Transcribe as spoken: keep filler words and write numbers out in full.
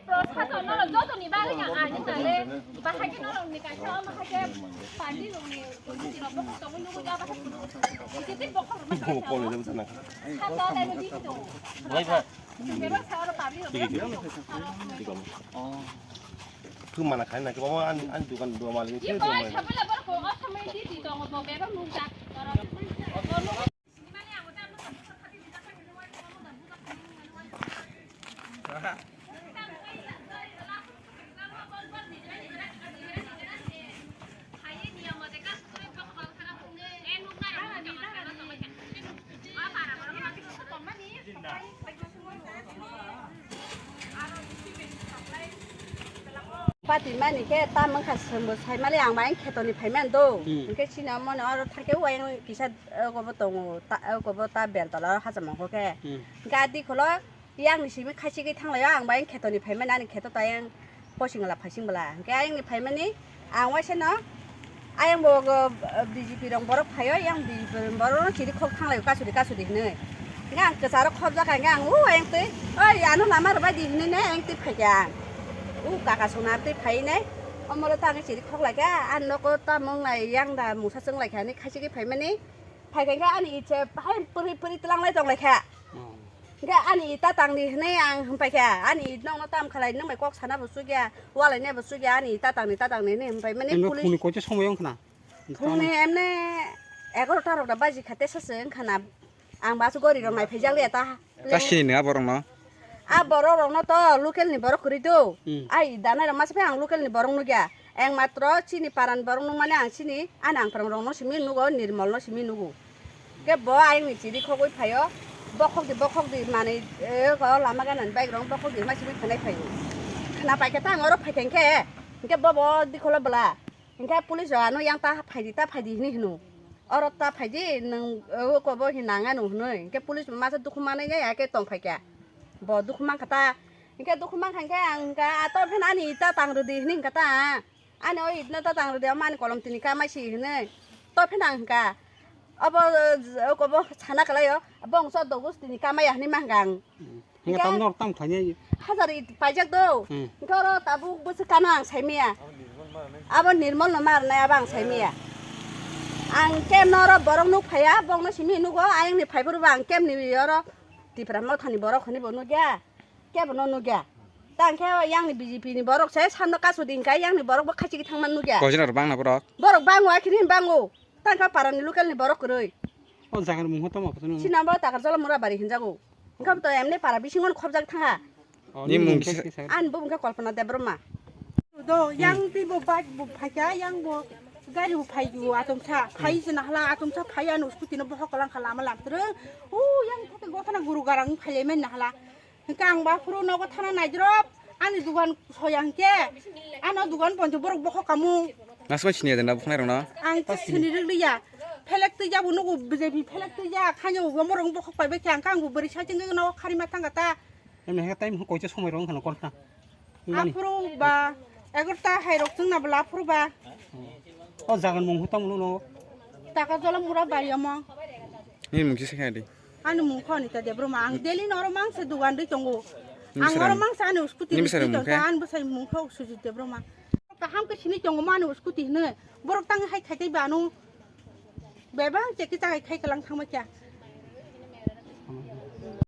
Proshasonno jotoni bagwi ang ani tale, bahai khe norokni kaisa omo hai khe party rokni committee rok bokhok tongwi nugwi ya, bahai phuru. Isi tei bokhok rwma kaisa omo. Kha tole no disto. Bebak sa oro public rok. Thum mana khai na ke mama an an dukan dua mali. Ye boy sabala bor ko osamai di di tongo bo bebak nung jak. Pati mani khe tamang kha sumbo sai mali ang bai khetoni phai man do. Hmm. Hwnkhe chini omo no oro thang khe uayang kisa, eh, ogo bo tongo, ta, eh, ogo bo ta bel tola o hacham mangkho khe. Hmm. Hwnkhe adi kholo yang ni simi khachi khe thang lai o ang bai khetoni phai mani ani kheto ta yang posing la phaising bwla. Hwnkhe ayang ni phai mani ang waisa no Ayang bo go, eh, B J P rong borok phaio, yang B J P rong borok no chiri khok thanglai kasuri kasuri hinui. Hingke ang kwcharo khobjak kha, hingke ang o ayang twi, "Oi, ano lama rwbai di," hinui ne ayang twi phaikha ang. O kaka sona twi phai ne, omoro ta ang chiri khok laikha, ang nogo ta mung nai yang da mungsa chwng laikha hinui khaisiki phaimani. Phaikha hingke ani iche hai puri puri twlang lai tong laikha. Hmm. Hingke ani ita tangdi hinui ang hwnpai kha, ani nokno tam khalai, nwng bai kok sana bo chukya, walai nai bo chukya, ani ita tangdi, ta tangdi hinui hwnpai mani. Emno police phone ni koicha somoi wngkha na? Phone ni emne egarota rok da baji kha tesa se wngkha na, ang basu gori rok nai phai jak liya ta. Ta sini nwnga borok no? A borok rok no to local ni borok kwrwi do. Hmm. Ai danai rok masa phai ang local ni borok nukya. Eng matro chini paran borok nukmani ang chini, ani ang parang rok no simi nugo, Nirmol no simi nugo. Hingke bo ayang ni chiri khogwi phaio, bokhok di, bokhok di manwi, eh, ko lama gana ni bike rok bokhok di ma simi khanai phaio. Khna paikha ta ang oro phaikha hingke, hingke bo bo dikholo bwla. Hingke police rok ano yang ta phaidi, ta phaidi hinui hino. Oro ta phaidi, nwng, eh, oko bo hin nang ano hinui. Hingke police masa dukhu manai ya, ya ke tong phaikha. Bo dukhu mankha ta. Hingke dukhu mankha hingke ang hingka, "A to phen ani ita tang rwdi," hinui hingka ta. Ani o itno ta tang rwdi, omo ani kolom tini kamai si hinui. To phen ang hingka. Obo, eh, oko bo sana kalai o. Bo wngso dogus tini kamai ya hinui mankha ang. Hmm. Hingke tam norok tam khlai nai. Hajar it paijak do. Hmm. Hingke oro tabuk bwswk kano ang saimaya. Abo Nirmol no mar nai abo ang saimaya. Ang kem no oro borok nuk phaiya, bong no simi nugo, ayang ni phai phuru bo ang kem ni oro Tipra Motha ni borok hinui bo nukya. Kebo no nukya. Tang khe yang ni B J P ni borok se samno kasu din kai yang ni borok bo khachi thang man nukya. Koi jona rok bang na borok? Borok bango, akini bango. Tang khe para ni local ni borok kwrwi. O jaga ni mung tamo khe nung. Sinambo Takarjala Murabari hinjago. Wngkha to emne para bisingo khobjak thanga. Ni mung kisa. Ani bo wngkha Kalpana Debbarma. Do yang ti bo bike bo phaikha, yang bo gari bo phaidu atomsa. Phai jena hala atomsa phai ano scooty no bohok lang kha lama lamtrwng. O yang thate gotana guru garang phai le men na hala. Hingke ang ba phuru nogo thana naidrop, ani dugan soya hingke, ano dugan bonjo borok bokhok kamu. Nasma sini ada na bukhnai rok na? Ang sini rwgya, phelek twi jabo nugo B J P phelek twi ja, khanyo bo morong bokhok pai bai khe ang kang bo bwrwi sai chengke nogo khari ma thang kata. Em hingke time koicha somoi rok wngkha na kol kha. Aphuru ba egarota hai rok chwngna bwla aphuru ba. O jagan mung hutang mung no. Takarjala Murabari omo. Ni mung kisa khai di. Ani mung kho Anita Debbarma. Ang daily noro mangsa dugan ri tongo. Ang oro mangsa ani scooty ri tongo. Ani bwsai mung kho Sujit Debbarma. Kaham khe sini tongo mani scooty hino. Borok tang hai khai tei banu. Bebak cheki chakai khai kalang thangma kya.